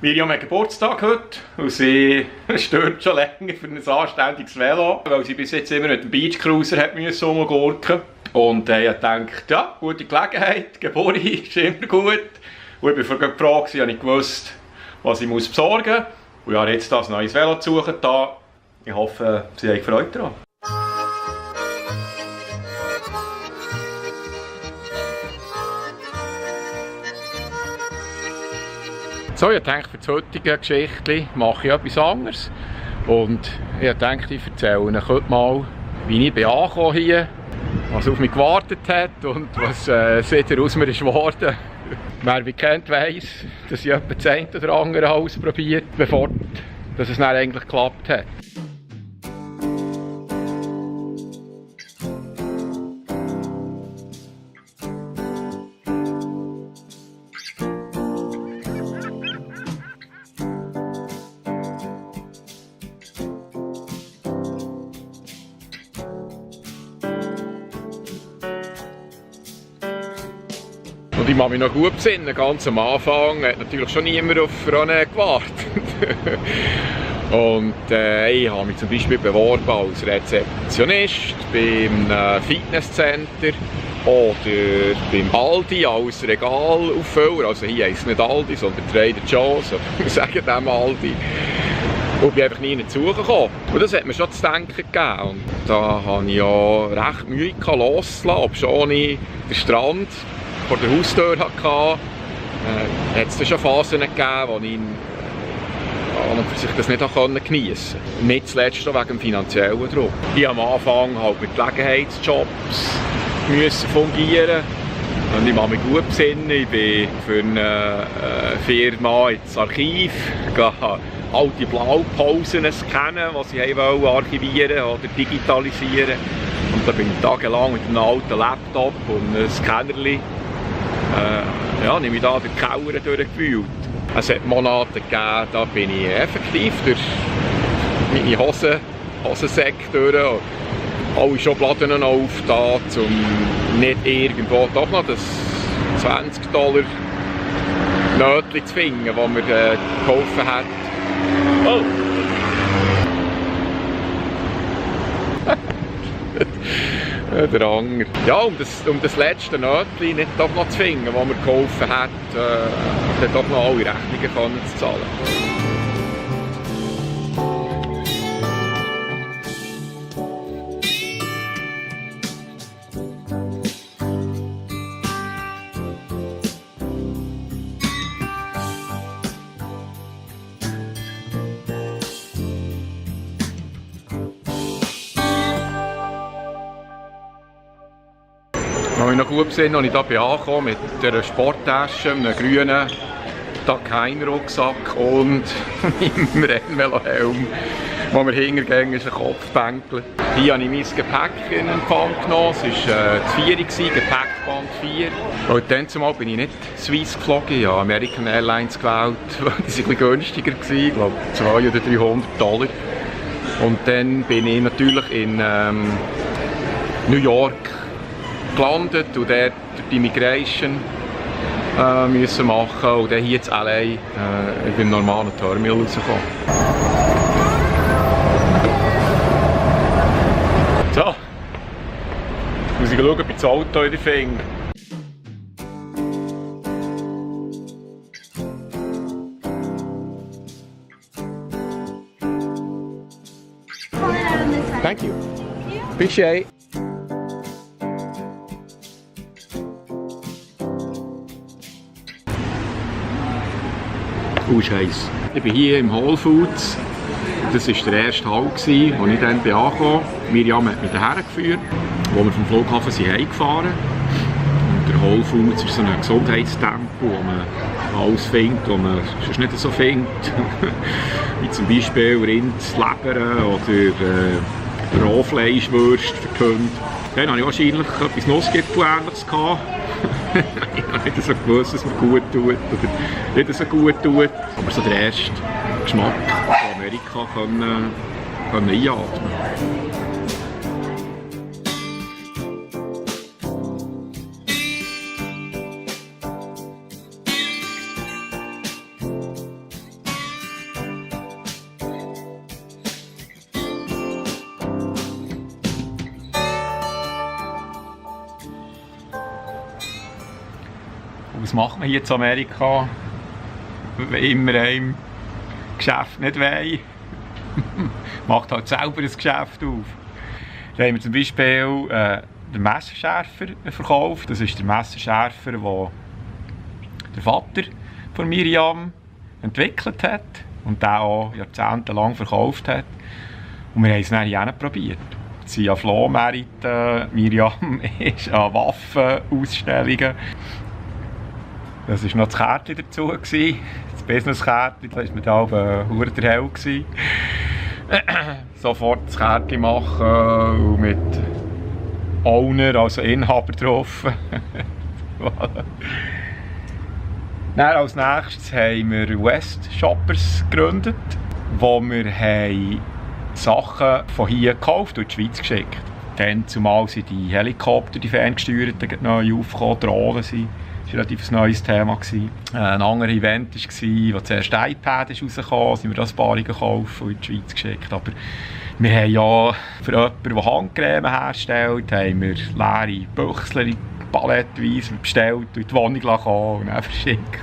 Miriam hat Geburtstag heute und sie stürmt schon länger für ein anständiges Velo, weil sie bis jetzt immer mit dem Beachcruiser hat rumgurken. Und ich dachte, ja, gute Gelegenheit, Geburt ist immer gut. Und ich war gefragt, ich wusste, was ich besorgen muss. Und ich habe jetzt das neues Velo zu suchen. Ich hoffe, Sie haben Freude daran. So, ich denke, für das heutige Geschichtchen mache ich etwas anderes. Und ich denke, ich erzähle euch heute mal, wie ich bin angekommen hier, was auf mich gewartet hat und was seither aus mir ist geworden. Wer mich kennt, weiss, dass ich etwa das eine oder andere ausprobiert, bevor es dann eigentlich geklappt hat. Und ich kann mich noch gut besinnen, ganz am Anfang hat natürlich schon niemand auf René gewartet. Und ich habe mich zum Beispiel beworben als Rezeptionist beim Fitnesscenter oder beim Aldi als Regalauffüller. Also hier heisst es nicht Aldi, sondern Trader Joe's, wir sagen dem Aldi. Und ich bin einfach nie dazugekommen. Und das hat mir schon zu denken gegeben. Und da hatte ich ja recht Mühe loszulassen, obschon ich den Strand vor der Haustür hatte, hat es schon Phasen gegeben, wo ich sich das nicht geniessen konnte. Nicht zuletzt wegen dem finanziellen Druck. Ich musste am Anfang halt mit Gelegenheitsjobs fungieren. Und ich kann mich gut besinnen. Ich bin für eine Firma ins Archiv gegangen, alte Blaupausen scannen, die sie archivieren oder digitalisieren. Und da bin ich tagelang mit einem alten Laptop und einem Scannerli nehme ich da den Keller durchgewühlt. Es hat Monate gegeben, da bin ich effektiv durch meine Hosensäcke durch, alle Schubladen aufgetan, um nicht irgendwo doch noch das $20 Nötchen zu finden, das mir geholfen hat. Oh! Der Anger. Ja, um das letzte Nötchen nicht doch noch zu finden, das mir geholfen hat, dann doch noch alle Rechnungen zu zahlen. Ich habe mich noch gut gesehen, als ich hier angekommen bin, mit dieser Sporttasche, einem grünen Takain-Rucksack und meinem Rennvelohelm, wo mir hinterging ist ein Kopfbänkler. Hier habe ich mein Gepäck in Empfang genommen, es war das 4, Gepäckband 4. Und dann zumal bin ich nicht Swiss geflogen, ich habe American Airlines gewählt, weil die waren ein bisschen günstiger, ich glaube $200 oder $300. Und dann bin ich natürlich in New York gelandet und dort die Migration müssen machen und dann hier in LA beim normalen Terminal rauskommen. So, jetzt muss ich schauen, ob ich das Auto wieder finde. Thank you. Appreciate. Scheiße. Ich bin hier im Whole Foods. Das war der erste Halt, wo ich dann angekommen bin. Miriam hat mich hierher geführt, wo wir vom Flughafen heimgefahren sind. Und der Whole Foods ist so ein Gesundheitstempel, wo man alles findet, was man sonst nicht so findet. Wie zum Beispiel Rind, Leber oder Rohfleischwürste für die Hunde. Dann hatte ich wahrscheinlich etwas Nussgipfel-ähnliches. Ich habe nicht so gewusst, dass es mir gut tut oder nicht so gut tut. Aber so der erste Geschmack von Amerika können einatmen. was macht man hier in Amerika, wenn immer einem Geschäft nicht weh? Macht halt selber ein Geschäft auf. Da haben wir zum Beispiel den Messerschärfer verkauft. Das ist der Messerschärfer, den der Vater von Miriam entwickelt hat und den auch jahrzehntelang verkauft hat. Und wir haben es dann hier probiert. Wir sind an Flohmärkten, Miriam ist an Waffenausstellungen. Das war noch das Kärtchen dazu, das Business-Kärtchen, da war mir da oben der Hell. Sofort das Kärtchen machen und mit Owner, also Inhaber drauf. Dann als nächstes haben wir West Shoppers gegründet, wo wir Sachen von hier gekauft und in die Schweiz geschickt. Dann zumal sind die Helikopter, die ferngesteuerten, neu aufgekommen, Drohnen sind. Das war relativ ein neues Thema. Ein anderes Event war, wo zuerst das iPad rauskam, sind wir das ein paar gekauft und in die Schweiz geschickt. Aber wir haben ja für jemanden, der Handcreme herstellt, haben wir leere Büchsel palettenweise bestellt und in die Wohnung gekommen und dann verschickt.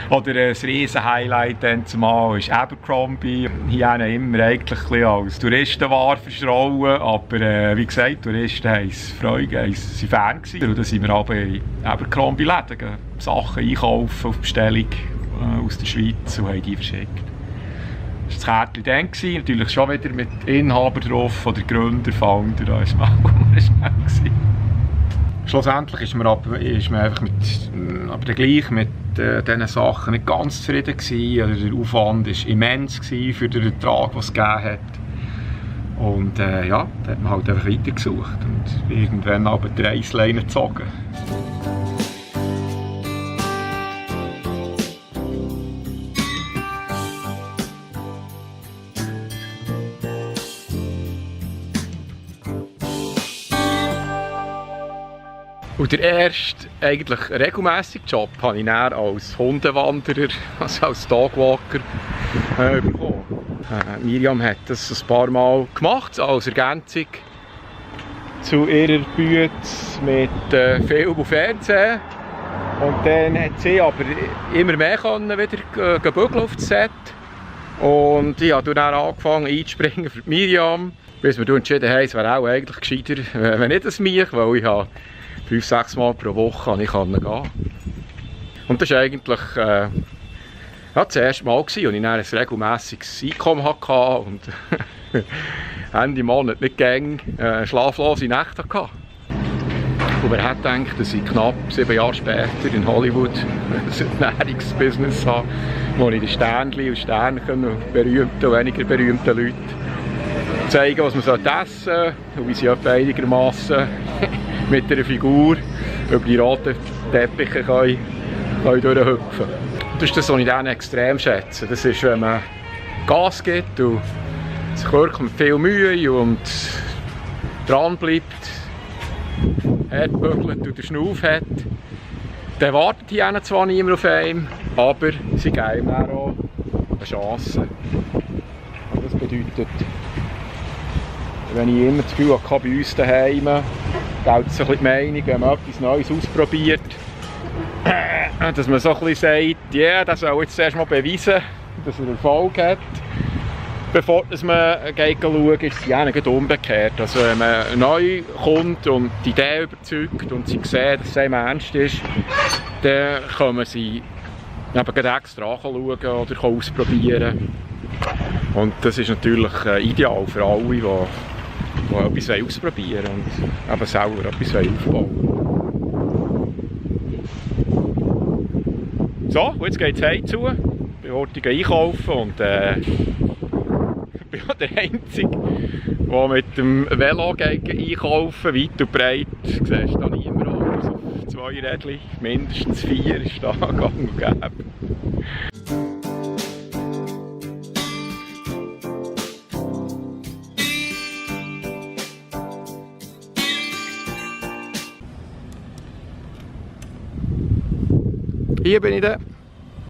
Oder ein riesen Highlight dann zumal ist Abercrombie. Hier immer eigentlich als Touristenware verschrauen, aber wie gesagt, Touristen haben es Freude, waren Fan gewesen. Und dann sind wir aber in Abercrombie-Läden Sachen einkaufen auf Bestellung aus der Schweiz und haben die verschickt. Das war das Kärtchen dann, natürlich schon wieder mit Inhaber drauf oder Gründer, Founder, da war es mal schnell. Schlussendlich ist man einfach gleich mit diesen Sachen nicht ganz zufrieden gewesen. Also der Aufwand war immens für den Ertrag, den es gegeben hat. Und ja, da hat man halt einfach weitergesucht und irgendwann aber die Reissleine gezogen. Und der erste eigentlich regelmässige Job habe ich dann als Hundewanderer, also als Dogwalker bekommen. Miriam hat das ein paar Mal gemacht, als Ergänzung zu ihrer Bühne mit Film und Fernsehen. Und dann hat sie aber immer mehr wieder bügeln auf das Set. Und ich habe dann angefangen einzuspringen für Miriam, bis wir entschieden haben, es wäre auch eigentlich gescheiter, wenn nicht das mich, weil ich 5-6 Mal pro Woche gehen konnte. Und das war eigentlich das erste Mal, als ich dann ein regelmässiges Einkommen hatte und Ende Monat nicht gäng schlaflose Nächte hatte. Und wer hätte gedacht, dass ich knapp 7 Jahre später in Hollywood ein Ernährungsbusiness habe, wo ich den Sternchen und Sternchen und berühmten und weniger berühmten Leuten zeige, was man essen sollte und wie sie etwa einigermaßen mit einer Figur über die roten Teppiche durchhüpfen. Das ist das, was ich dann extrem schätze. Das ist, wenn man Gas gibt und sich wirklich mit viel Mühe und dran bleibt, hart bügelt und den Schnauf hat, dann wartet hier zwar niemand auf einen, aber sie geben ihm auch eine Chance. Und das bedeutet, wenn ich immer das Gefühl habe, bei uns daheim gilt es so ein bisschen die Meinung, wenn man etwas Neues ausprobiert, dass man so ein bisschen sagt, ja, das soll jetzt erst mal beweisen, dass er Erfolg hat. Bevor man schaut, ist es ja nicht umgekehrt. Also wenn man neu kommt und die Idee überzeugt und sie sehen, dass es einem ernst ist, dann können sie eben extra anschauen oder ausprobieren. Und das ist natürlich ideal für alle, die etwas ausprobieren und eben selber etwas aufbauen. So, und jetzt geht es heimzu. Ich bin heute einkaufen und ich bin der Einzige, der mit dem Velo einkaufen, weit und breit. Du siehst da niemand anders auf 2 Rädchen, mindestens 4 ist da gang und gäbe. Hier bin ich dann.